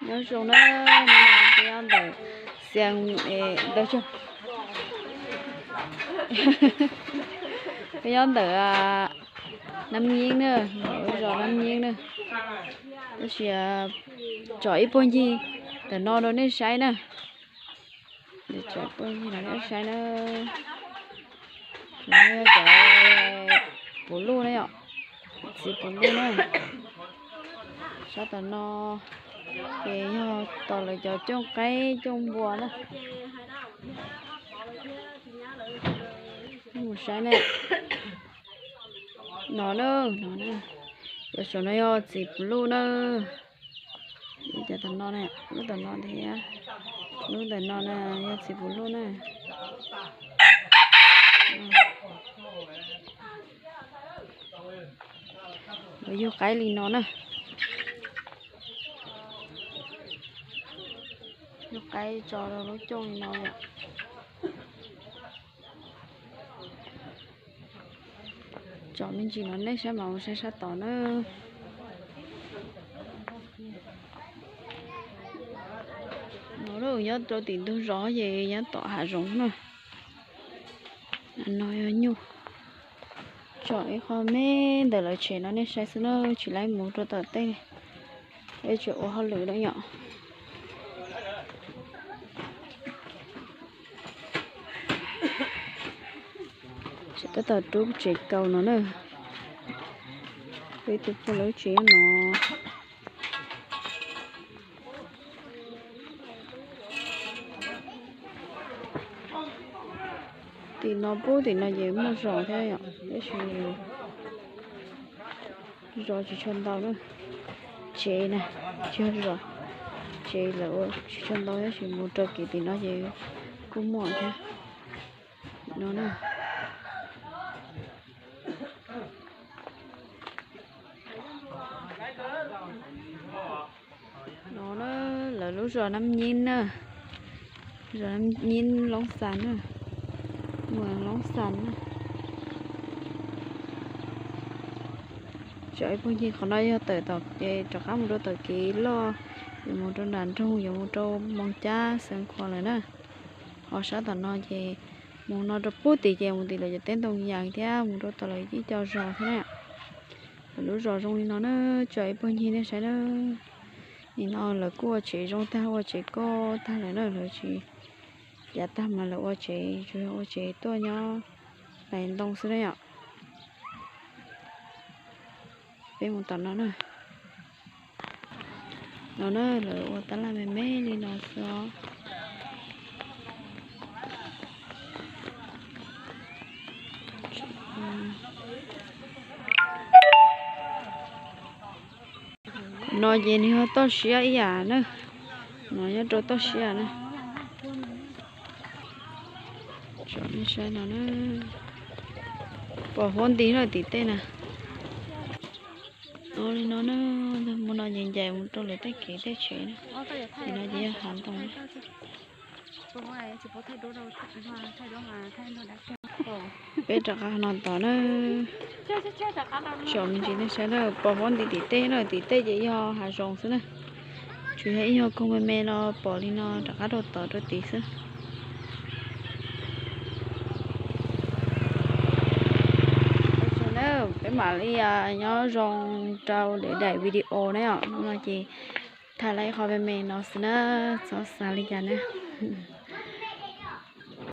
Nyob zoo na, peb nyob ntawm Xias, ntawm, peb nyob ntawm Nab Nyeeb na, lub zos Nab Nyeeb na. Tab sis tsom ib puag ncig ntawm no rau nej saib na. Tsom ib puag ncig no nej saib na. Cov puv luj na yom, txiv puv luj na. Sab tom no ces yog tom lawv cov cooj qaib cooj npua na. Mus saib na. No na, no na, cov saum no yog txiv puv luj na. Cov tom no, lub tom no thiab, lub ntawm no na yog txiv puv luj na. Lawv yug qaib li no na. Yug qaib tso rau lub cooj li no yom. Tsom me ntsis no nej saib mas mus saib sab tod na. No nyob rau tim ntug zos ces nyob tom hav zoov na. No yog nyuj. Tsom ib qho me ntawm lawv tsev no nej saib xwb na, tsis laib mus rau tom tej, peb tseem ua hauj lwm na yom. Tseem tab tom rub tsev kaus no na. Peb tus poj lawv tsev no. Tim no pub tim no ces muaj zos thiab yom, tab sis zos tsis tshua ntau na. Tsev na, tsis yog zos, tsev lawv ua tsis tshua ntau tab sis mus rau kev tim no ces kuj muaj thiab. No na. No na, lawv lub zos Nab Nyeeb na, zos Nab Nyeeb Loob Xas na, muas Loob Xas na. Tsom ib puag ncig qhov no yog tawm tom ces rov qab mus rau tom kev loj, yuav mus rau nram nroog, yuav mus rau Moos Cab Xeev Khuam lawm na. Ho sab tom no ces mus no rau pub tim ces mus tim lawv cov teb ntoo yas thiab mus rau tom lawv ib co zos thiab na. Lawv lub zos zoo li no na, tsom ib puag ncig nej saib na. Nim no lawv kuj ua tsev zoo tag, ua tsev koj tag lawm na, lawv tsis yav tag mas lawv ua tsev tsuas yog ua tsev tuaj nyob hlais ntoo xwb na yom. Peb mus tom no na. No na, lawv ua tab laj me me li no xwb os. No ces nws yog toj siab ib yam na. No nyob rau toj siab na. Tsom nej saib no na. Pom huab nti lawm tim tej na. No li no na, mus no ncaim ncaim mus rau lawv tej kev tej tsev na. Tim no ces yog hav ntoo na. Peb rov qab no tom na. Tsom me ntsis nej saib na, pom huab nti tim tej na, tim tej ces yog hav zoov xwb na. Tsuas yog ib nyuag koog me me no pom li no rov qab rau tod rau tid xwb. Peb mam li nyob zoo rau lwm daim video na yom. Hnub no ces thaij lawm ib qho me me no xwb na, txhob xav li cas na.